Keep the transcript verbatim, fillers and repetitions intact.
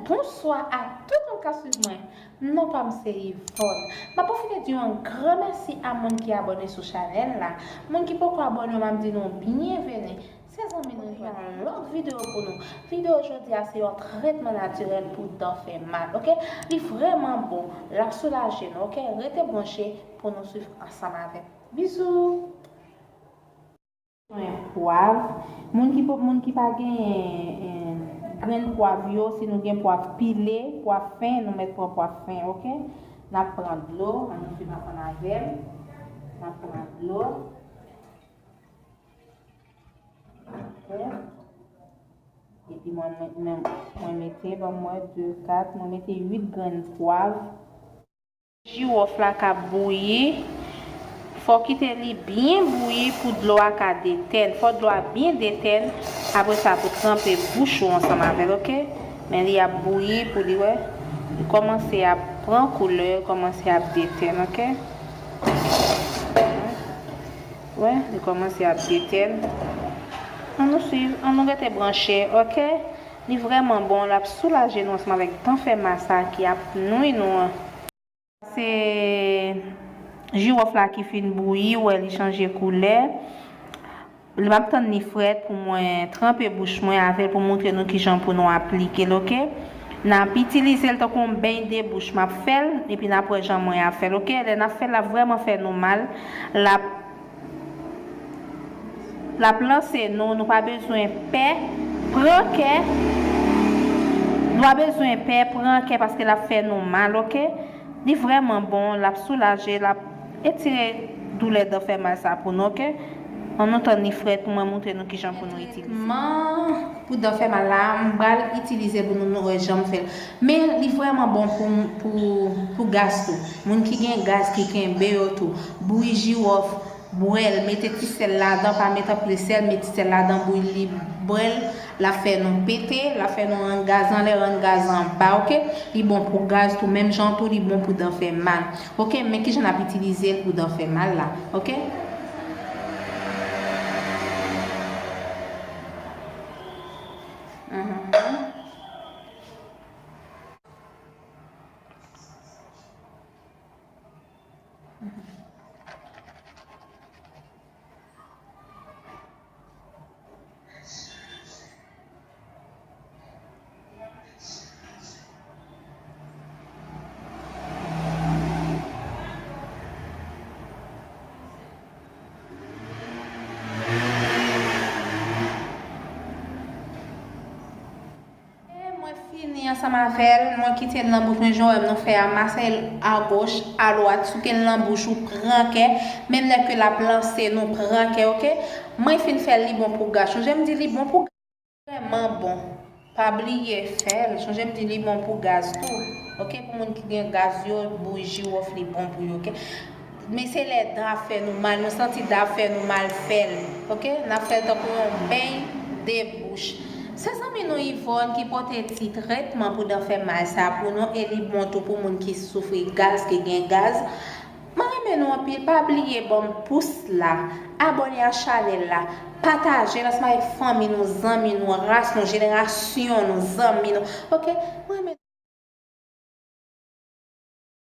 Bonswa a tout moun k ap swiv mwen. Non pa m se Yvonne. M ap pwofite di yon gran mèsi a moun ki abòne sou chanèl la. Moun ki poko abòne, m ap di nou byenveni. Se zanmi nou, yon lòt videyo pou nou. Videyo jodi a se yon tretman natirèl pou dan fè mal, oke? Li vrèman bon, l ap soulaje nou, oke? Rete branche pou nou swiv ansanm avè m. Bizou! Pwav. Moun ki, moun ki pa genyen, eh, grenn pwav yo, si nou gen pwav pile, pwav fen, nou mèt pran pwav fen, oke? N ap pran dlo, ann nou swiv ansanm avè m. N ap pran dlo. Oke. Epi mwen, mwen, mwen, mwen mete, ban mwen de, kat, mwen mete uit grenn pwav. Jiwòf la k ap bouyi, fò w kite li byen bouyi pou dlo a ka detèn. Fò dlo a byen detèn, apre sa pou tranpe bouch ou ansanm avè l, oke? Men li ap bouyi pou li wè. Li kòmanse ap pran koulè, kòmanse ap detèn, oke? Wè, li kòmanse ap detèn. Ann nou swiv, ann nou rete branche, oke? Li vrèman bon, l ap soulaje nou ansanm avèk dan fè mal sa ki ap nwi nou an. Se jiwòf la ki fin bouyi, ou wè li chanje koulè. M ap tann li frèt pou mwen tranpe bouch mwen avè l pou montre nou kijan pou nou aplike l, oke? N ap itilize l tankou yon beny de bouch. M ap fè l, epi n ap wè jan mwen ap fè l, oke? Lè n ap fè l, l ap vrèman fè nou mal. L ap L ap lanse nou, nou pa bezwen pè, pran kè. Nou pa bezwen pè, pran kè, paske l ap fè nou mal, oke? Li vrèman bon, l ap soulaje, l ap etire doulè dan fè mal sa pou nou, oke? Ann nou tann li frèt pou mwen montre nou kijan pou nou itilize. Tretman pou dan fè mal la, m pral itilize pou nou, nou wè jan m fè l. Men li vrèman bon pou, pou, pou gaz tou. Moun ki gen gaz ki kenbe yo tou. Bouyi jiwòf, bwè l, mete ti sèl ladan, pa met anpil sèl, met ti sèl ladan, bouyi li, bwè l, l ap fè nou pete, l ap fè nou rann gaz anlè, rann gaz anba, oke? Li bon pou gaz tou, menm jan tou, li bon pou dan fè mal. Oke, men kijan n ap itilize l pou dan fè mal la, oke? Mhm. E mwen fini ansanm avè l, mwen kite l nan bouch mwen, jan w wè m nou fè a, masè l agoch, adwat, souke l nan bouch ou, pran kè, menm lè ke l ap lanse nou, pran kè, oke? Mwen fin fè l, li bon pou gaz. Chonje m di li bon pou gaz, vrèman bon. Pa bliye fè l. Chonje m di li bon pou gaz tou. Oke, pou moun ki gen gaz yo, bouyi jiwòf li bon pou yo, oke? Men se lè dan ap fè nou mal, nou santi dan ap fè nou mal, fè l, oke? N ap fè l tankou yon beny de bouch. Se zanmi nou Yvonne ki pote ti tretman pou dan fè mal sa pou nou, e li bon tou pou moun ki soufri gaz, ki gen gaz. Mwen renmen nou anpil, pa bliye ban m pous la, abòne a chanèl la, pataje l ansanm avèk fanmi nou, zanmi nou, ras nou, jenerasyon nou, zanmi nou, oke? Mwen renmen